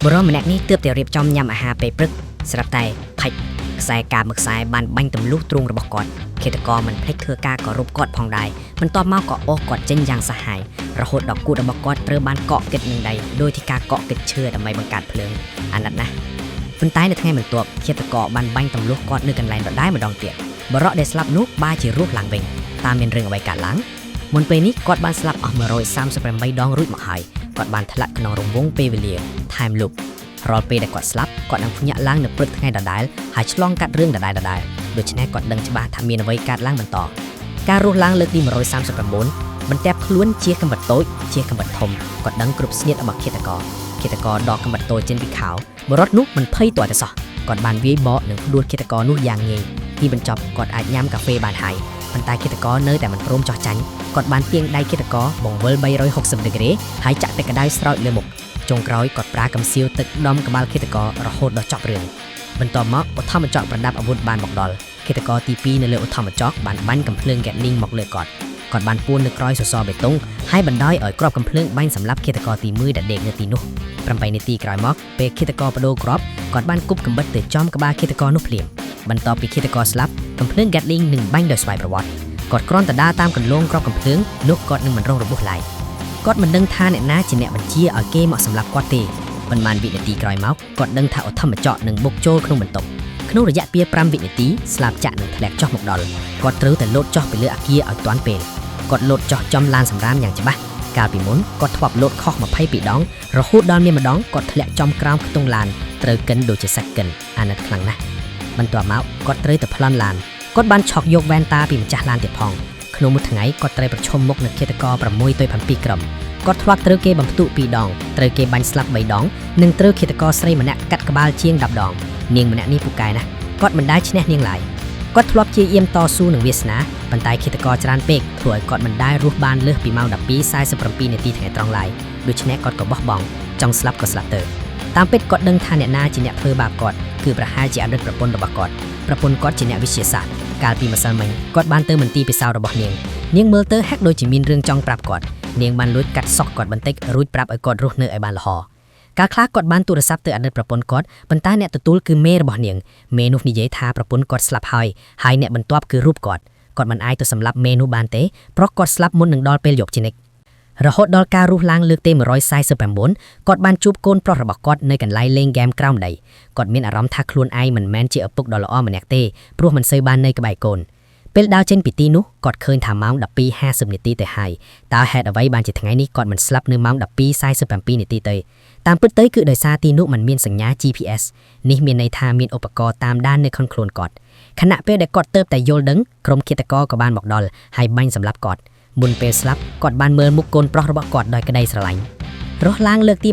បុរសម្នាក់នេះទើបតែរៀបចំញ៉ាំអាហារពេលព្រឹកស្រាប់តែផាច់ខ្សែកាបមួយខ្សែបានបាញ់ទម្លុះទ្រូងរបស់គាត់ឃាតករមិនភ្លេចធ្វើការគោរពគាត់ផងដែរបន្ទាប់មកក៏អូសគាត់ចេញយ៉ាងសាហាវរហូតដល់គូតរបស់គាត់ត្រូវបានកក់គិតនឹងដីដោយที่ការកក់គិតឈើដើម្បីបង្កើតភ្លើងអាណិតណាស់ប៉ុន្តែនៅថ្ងៃបន្ទាប់ឃាតករបានបាញ់ទម្លុះគាត់នៅកន្លែងដដែលម្ដងទៀតបុរសដែលស្លាប់នោះបែរជារស់ឡើងវិញតើមានរឿងអ្វីកើតឡើងមុនពេលនេះគាត់បានស្លាប់អស់138ដងរួចមកហើយគាត់បានធ្លាក់ក្នុងរង្វង់ពេលវេលា time loop រាល់ពេលដែលគាត់ស្លាប់គាត់នឹងភ្ញាក់ឡើងនៅព្រឹកថ្ងៃដដែលហើយឆ្លងកាត់រឿងដដែលៗដូច្នេះគាត់ដឹងច្បាស់ថាមានអ្វីកើតឡើងបន្តការរស់ឡើងលើកទី139បន្ទាប់ខ្លួនជាកំបិតតូចជាកំបិតធំគាត់ដឹងគ្រប់ស្នៀតរបស់ឃាតករឃាតករដកកំបិតតូចចេញពីខោបុរសនោះមិនភ័យទាល់តែសោះគាត់បានវាយបកនិងផ្ដួលឃាតករនោះយ៉ាងងាយទីបញ្ចប់គាត់អាចញ៉ាំកាហ្វេបានហើយប៉ុន្តែឃាតករនៅតែមិនព្រមចោះចាញ់គាត់បានទាញដៃឃាតករបង្វិល360ដឺក្រេហើយចាក់ទឹកក្តៅស្រោចលើមុខ ចុងក្រោយគាត់ប្រើកំសៀវទឹកដំក្បាលឃាតកររហូតដល់ចប់រឿងបន្ទាប់មកឧទ្ធម្ភាគចក្រប្រដាប់អាវុធបានមកដល់ឃាតករទី2នៅលើឧទ្ធម្ភាគចក្របានបាញ់កំភ្លើង Gatling មកលើគាត់គាត់បានពួននៅក្រោយសសរបេតុងហើយបណ្ដោយឲ្យគ្រាប់កំភ្លើងបាញ់សម្លាប់ឃាតករទី1ដែលដេកនៅទីនោះ8នាទីក្រោយមកពេលឃាតករបដូរគ្រាប់គាត់បានគប់កំបិតទៅចំក្បាលឃាតករនោះភ្លាមបន្ទាប់ពីឃាតករស្លាប់កំភ្លើង Gatling នឹងបាញ់ដោយស្វ័យប្រវត្តិគាត់គ្រាន់តែដើរតាមគន្លងគ្រាប់កំភ្លើងនោះគាត់នឹងមិនរងរបួសឡើយ គាត់មិនដឹងថាអ្នកណាជាអ្នកបញ្ជាឲ្យគេមកសម្លាប់គាត់ទេប៉ុន្មានវិនាទីក្រោយមកគាត់ដឹងថាឧទ្ធម្ភាគចក្រនឹងបុកចូលក្នុងបន្ទប់ក្នុងរយៈពេល5វិនាទីស្លាបចាក់នឹងធ្លាក់ចុះមកដល់គាត់ត្រូវតែលោតចុះពីលើអគារឲ្យទាន់ពេលគាត់លោតចុះចំឡានសម្រាមយ៉ាងច្បាស់កាលពីមុនគាត់ធ្លាប់លោតខុស22ដងរហូតដល់មានម្ដងគាត់ធ្លាក់ចំក្រោមខ្ទង់ឡានត្រូវកិនដូចជាសាច់កិនអាណិតខ្លាំងណាស់បន្ទាប់មកគាត់ត្រូវតែប្លន់ឡានគាត់បានឆក់យកវ៉ែនតាពីម្ចាស់ឡានទៀតផងក្នុងមួយថ្ងៃគាត់ត្រូវប្រឈមមុខនឹងឃាតករ6ទៅ7ក្រុម គាត់ធ្លាប់ត្រូវគេបំផ្ទុះ2ដងត្រូវគេបាញ់ស្លាប់3ដងនិងត្រូវឃាតករស្រីម្នាក់កាត់ក្បាលជាង10ដងនាងម្នាក់នេះពូកែណាស់គាត់មិនដែលឈ្នះនាងឡើយគាត់ធ្លាប់ជាយាមតស៊ូនឹងវាសនាប៉ុន្តែឃាតករច្រើនពេកធ្វើឲ្យគាត់មិនដែលរស់បានលើសពីម៉ោង12:47នាទីថ្ងៃត្រង់ឡើយដូច្នេះគាត់ក៏បោះបង់ចង់ស្លាប់ក៏ស្លាប់ទៅតាមពិតគាត់ដឹងថាអ្នកណាជាអ្នកធ្វើបាបគាត់គឺប្រហែលជាអតីតប្រពន្ធរបស់គាត់ប្រពន្ធគាត់ជាអ្នកវិទ្យាសាស្ត្រកាលពីម្សិលមិញគាត់បានទៅមន្ទីរពិសោធន៍របស់នាងនាងមើលទៅហាក់ដូចជាមានរឿងចង់ប្រាប់គាត់ នាងបានលួចកាត់សក់គាត់បន្តិចរួចប្រាប់ឲ្យគាត់រស់នៅឲ្យបានល្អកាលខ្លះគាត់បានទូរស័ព្ទទៅអតីតប្រពន្ធគាត់ប៉ុន្តែអ្នកទទួលគឺមេរបស់នាងមេនោះនិយាយថាប្រពន្ធគាត់ស្លាប់ហើយហើយអ្នកបន្ទាប់គឺរូបគាត់គាត់មិនអាចទៅសម្លាប់មេនោះបានទេព្រោះគាត់ស្លាប់មុននឹងដល់ពេលយកជានិច្ចរហូតដល់ការរស់ឡើងលើកទី149គាត់បានជួបកូនប្រុសរបស់គាត់នៅកន្លែងលេងហ្គេមក្រោមដីគាត់មានអារម្មណ៍ថាខ្លួនឯងមិនមែនជាឪពុកដ៏ល្អម្នាក់ទេព្រោះមិនសូវបាននៅក្បែរកូនពេលដើរចេញពីទីនោះគាត់ឃើញថាម៉ោង12:50នាទីទៅហើយ តើហេតុអ្វីបានជាថ្ងៃនេះគាត់មិនស្លាប់នៅម៉ោង12:47នាទីទៅតាមពិតទៅគឺដោយសារទីនោះมันមានសញ្ញា GPS នេះមានន័យថាមានឧបករណ៍តាមដាននៅក្នុងខ្លួនគាត់ខណៈពេលដែលគាត់ទៅតែយល់ដឹងក្រុមឃាតករក៏បានមកដល់ហើយបាញ់សម្លាប់គាត់មុនពេលស្លាប់គាត់បានមើលមុខកូនប្រុសរបស់គាត់ដោយក្តីស្រឡាញ់រស់ឡើងលើកទី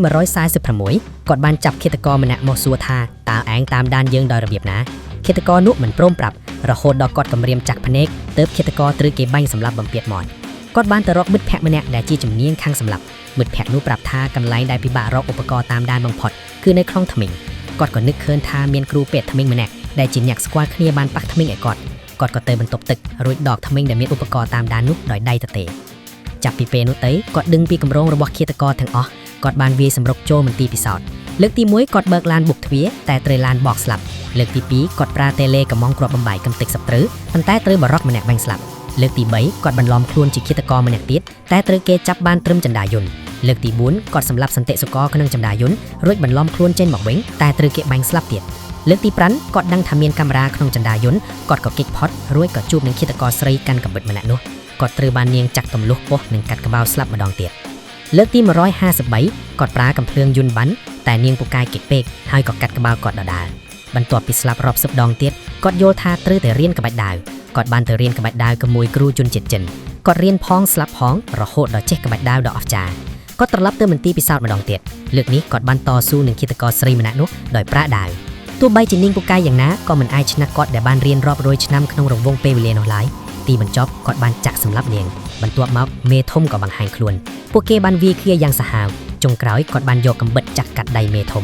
146គាត់បានចាប់ឃាតករម្នាក់មកសួរថាតើឯងតាមដានយើងដោយរបៀបណាឃាតករនោះមិនព្រមប្រាប់រហូតដល់គាត់គំរាមចាក់ភ្នែកទើបឃាតករត្រូវគេបាញ់សម្លាប់បំពេតមាត់ គាត់បានទៅរកមិត្តភក្តិម្នាក់ដែលជាជំនាញខាងសម្លាប់មិត្តភក្តិនោះប្រាប់ថាកន្លែងដែលពិបាករកឧបករណ៍តាមដានបំផុតគឺនៅក្នុងថ្មិញគាត់ក៏នឹកឃើញថាមានគ្រូពេទ្យថ្មិញម្នាក់ដែលជាអ្នកស្គាល់គ្នាបានប៉ះថ្មិញឲ្យគាត់គាត់ក៏ទៅបន្ទប់ទឹករួចដកថ្មិញដែលមានឧបករណ៍តាមដាននោះដោយដៃទទេចាប់ពីពេលនោះទៅគាត់ដឹងពីគម្រោងរបស់ឃាតករទាំងអស់គាត់បានវាយសម្រុកចូលមន្ទីរពិសោធន៍លើកទី1គាត់បើកឡានបុកទ្វារតែត្រូវឡានបោកស្លាប់លើកទី2គាត់ប្រើតេឡេកំងគ្រាប់បំបែកកំទេចសត្រូវប៉ុន្តែត្រូវបរោះម្នាក់បាញ់ស្លាប់ លើកទី3គាត់បន្លំខ្លួនជាឃាតករម្នាក់ទៀតតែត្រូវគេចាប់បានត្រឹមចន្ទាយន្តលើកទី4គាត់សម្លាប់សន្តិសុខក្នុងចន្ទាយន្តរួចបន្លំខ្លួនចេញមកវិញតែត្រូវគេបាញ់ស្លាប់ទៀតលើកទី5គាត់ដឹងថាមានកាមេរ៉ាក្នុងចន្ទាយន្តគាត់ក៏គេចផុតរួចក៏ជួបនឹងឃាតករស្រីកាន់កាំបិតម្នាក់នោះគាត់ត្រូវបាននាងចាក់ទម្លុះពោះនិងកាត់ក្បាលស្លាប់ម្ដងទៀតលើកទី153គាត់ប្រើកំភ្លើងយន្តបាន់តែនាងពូកែគេចពេកហើយក៏កាត់ក្បាលគាត់ដដែលបន្ទាប់ពីស្លាប់រាប់សិបដងទៀតគាត់យល់ថាត្រូវតែរៀនក្បាច់ដាវ គាត់បានទៅរៀនក្បាច់ដាវជាមួយគ្រូជនជាតិចិនគាត់រៀនផងស្លាប់ផងរហូតដល់ចេះក្បាច់ដាវដ៏អស្ចារ្យគាត់ត្រឡប់ទៅមន្ទីរពិសោធន៍ម្ដងទៀតលើកនេះគាត់បានតស៊ូនឹងឃាតករស្រីម្នាក់នោះដោយប្រើដាវទោះបីជានាងពូកែយ៉ាងណាក៏មិនអាចឈ្នះគាត់ដែលបានរៀនរាប់រយឆ្នាំក្នុងរង្វង់ពេលវេលានោះឡើយទីបញ្ចប់គាត់បានចាក់សម្លាប់នាងបន្ទាប់មកមេធំក៏បង្ហាញខ្លួនពួកគេបានវាយគ្នាយ៉ាងសាហាវចុងក្រោយគាត់បានយកកាំបិតចាក់កាត់ដៃមេធំ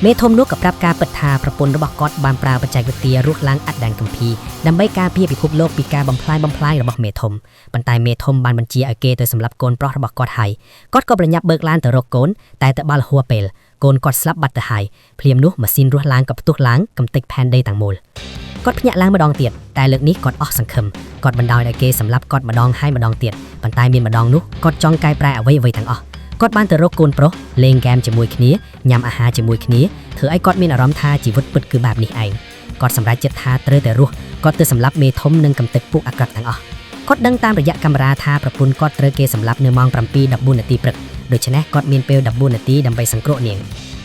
មេធំនោះក៏ប្រាប់ការពិតថាប្រពន្ធរបស់គាត់បានប្រើបច្ចេកវិទ្យារស់ឡើងអត់ដែនគម្ពីរដើម្បីការពារពិភពលោកពីការបំផ្លាញបំផ្លាញរបស់មេធំប៉ុន្តែមេធំបានបញ្ជាឲ្យគេទៅសម្លាប់កូនប្រុសរបស់គាត់ហើយគាត់ក៏ប្រញាប់បើកឡានទៅរកកូនតែទៅបាល់ហួរពេល កូនគាត់ស្លាប់បាត់ទៅហើយភ្លាមនោះម៉ាស៊ីនរស់ឡើងក៏ផ្ទុះឡើងកំទេចផែនដីទាំងមូលគាត់ភ្ញាក់ឡើងម្ដងទៀតតែលើកនេះគាត់អស់សង្ឃឹមគាត់បណ្ដោយឲ្យគេសម្លាប់គាត់ម្ដងហើយម្ដងទៀតប៉ុន្តែមានម្ដងនោះគាត់ចង់កែប្រែអ្វីអ្វីទាំងអស់គាត់បានទៅរកកូនប្រុសលេងហ្គេមជាមួយគ្នាញ៉ាំអាហារជាមួយគ្នាធ្វើឲ្យគាត់មានអារម្មណ៍ថាជីវិតពិតគឺបែបនេះឯងគាត់សម្រេចចិត្តថាត្រូវតែរស់គាត់ទៅសម្លាប់មេធំនិងកំទេចពួកអាក្រក់ទាំងអស់គាត់ដឹងតាមរយៈកាមេរ៉ាថាប្រពន្ធគាត់ត្រូវគេសម្លាប់នៅម៉ោង7:14នាទីព្រឹកដូច្នេះគាត់មានពេល14នាទីដើម្បីសង្គ្រោះនាង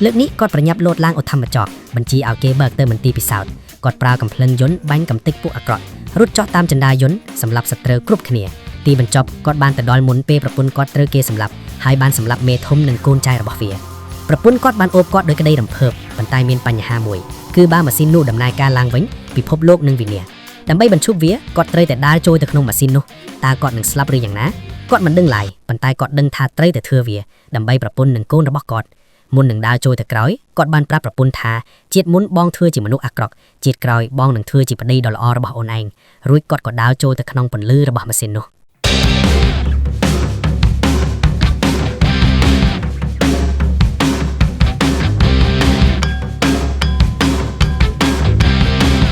លើកនេះគាត់ប្រញាប់លោតឡើងឧទ្ធម្ភាគចក្របញ្ជាឲ្យគេបើកទៅមន្ទីរពិសោធន៍គាត់ប្រើកំភ្លើងយន្តបាញ់កំទេចពួកអាក្រក់រត់ចុះតាមជណ្ដើរយន្តសម្លាប់សត្រូវគ្រប់គ្នាទីបញ្ចប់គាត់បានទៅដល់មុនពេលប្រពន្ធគាត់ត្រូវគេសម្លាប់ហើយបានសម្លាប់មេធំនិងកូនចៅរបស់វាប្រពន្ធគាត់បានអូបគាត់ដោយក្តីរំភើបប៉ុន្តែមានបញ្ហាមួយគឺបើម៉ាស៊ីននោះដំណើរការឡើងវិញពិភពលោកនឹងវិនាសដើម្បីបញ្ឈប់វាគាត់ត្រូវតែដើរចូលទៅក្នុងម៉ាស៊ីននោះតើគាត់នឹងស្លាប់ឬយ៉ាងណាគាត់មិនដឹងឡើយប៉ុន្តែគាត់ដឹងថាត្រូវតែធ្វើវាដើម្បីប្រពន្ធនិងកូនរបស់គាត់មុននឹងដើរចូលទៅក្រោយគាត់បានប្រាប់ប្រពន្ធថាជាតិមុនបងធ្វើជាមនុស្សអាក្រក់ជាតិក្រោយបងនឹងធ្វើជាប្តីដ៏ល្អរបស់អូនឯងរួចគាត់ក៏ដើរចូលទៅក្នុងពន្លឺរបស់ម៉ាស៊ីននោះ។